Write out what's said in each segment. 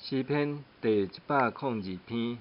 詩篇第102篇。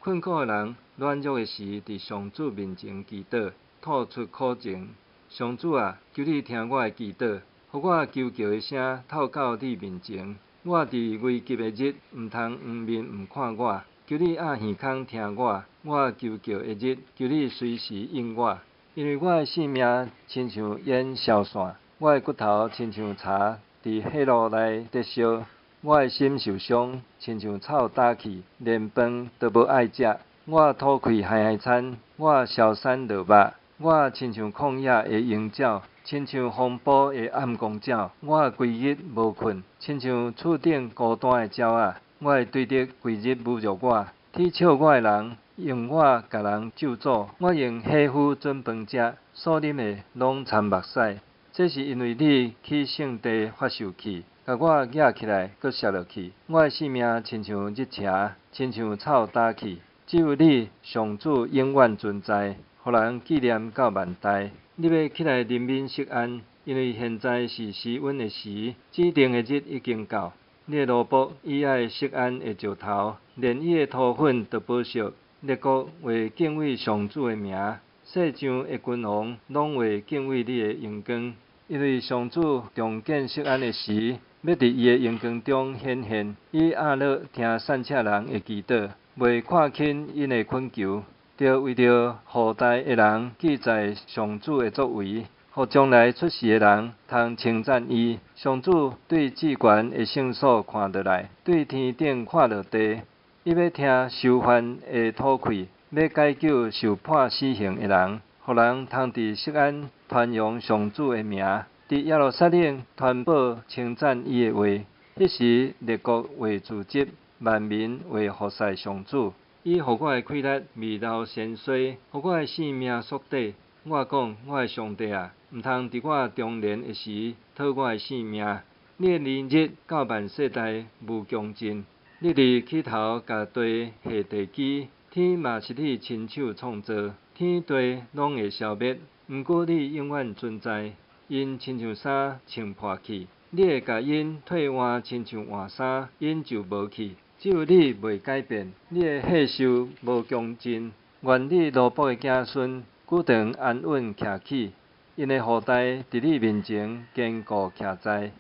困苦的人軟弱的時，佇上主面前祈禱，吐出苦情。上主啊，求你聽我的祈禱，予我求告的聲透到你面前。我佇危急的日，毋通掩面毋看我。求你掩耳孔聽我，我求告的日，求你隨時應我。因為我的性命親像煙消散，我的骨頭親像柴佇火爐內咧燒。我的心受傷，親像草焦去，連飯都無愛食。我吐氣揩揩餐，我消散落肉。我親像曠野的鷹鳥，親像風暴的暗光鳥。我規日無睏，親像厝頂孤單的鳥仔。我的對敵規日侮辱我，恥笑我的人用我共人咒詛。我用火斧準飯食，所啉的攏摻目屎。這是因為你去聖地發受氣，共我攑起來，閣摔落去。我的性命親像日邪，親像草焦去。只有你上主永遠存在，予人紀念到萬代。你欲起來憐憫錫安，因為現在是施恩的時，指定的日已經到。你的奴僕喜愛錫安的石頭，連伊的塗粉都保惜。列國會敬畏上主的名，世上的君王攏會敬畏你的榮光。因為上主重建錫安的時，欲佇伊的榮光中顯現。伊掩耳聽散赤人的祈禱，袂看輕𪜶的懇求。著為著後代的人記載上主的作為，予將來出世的人通稱讚伊。上主對至懸的聖所看落來，對天頂看落地，伊欲聽囚犯的吐氣，欲解救受判死刑的人，予人通佇錫安傳揚上主的名，佇耶路撒冷傳播稱讚伊的話。彼時列國會聚集，萬民會服侍上主。伊予我的氣力未老先衰，予我的性命縮短。我講，我的上帝啊，毋通佇我中年的時討我的性命。你的年日到萬世代無窮盡。你佇起頭共地下地基，天嘛是你親手創造，天地攏會消滅，毋過你永遠存在。𪜶親像衫穿破去，你會共𪜶替換親像換衫，𪜶就無去。只有你袂改變，你的歲壽無窮盡。願你奴僕的子孫久長安穩徛起，𪜶的後代佇你面前堅固徛在。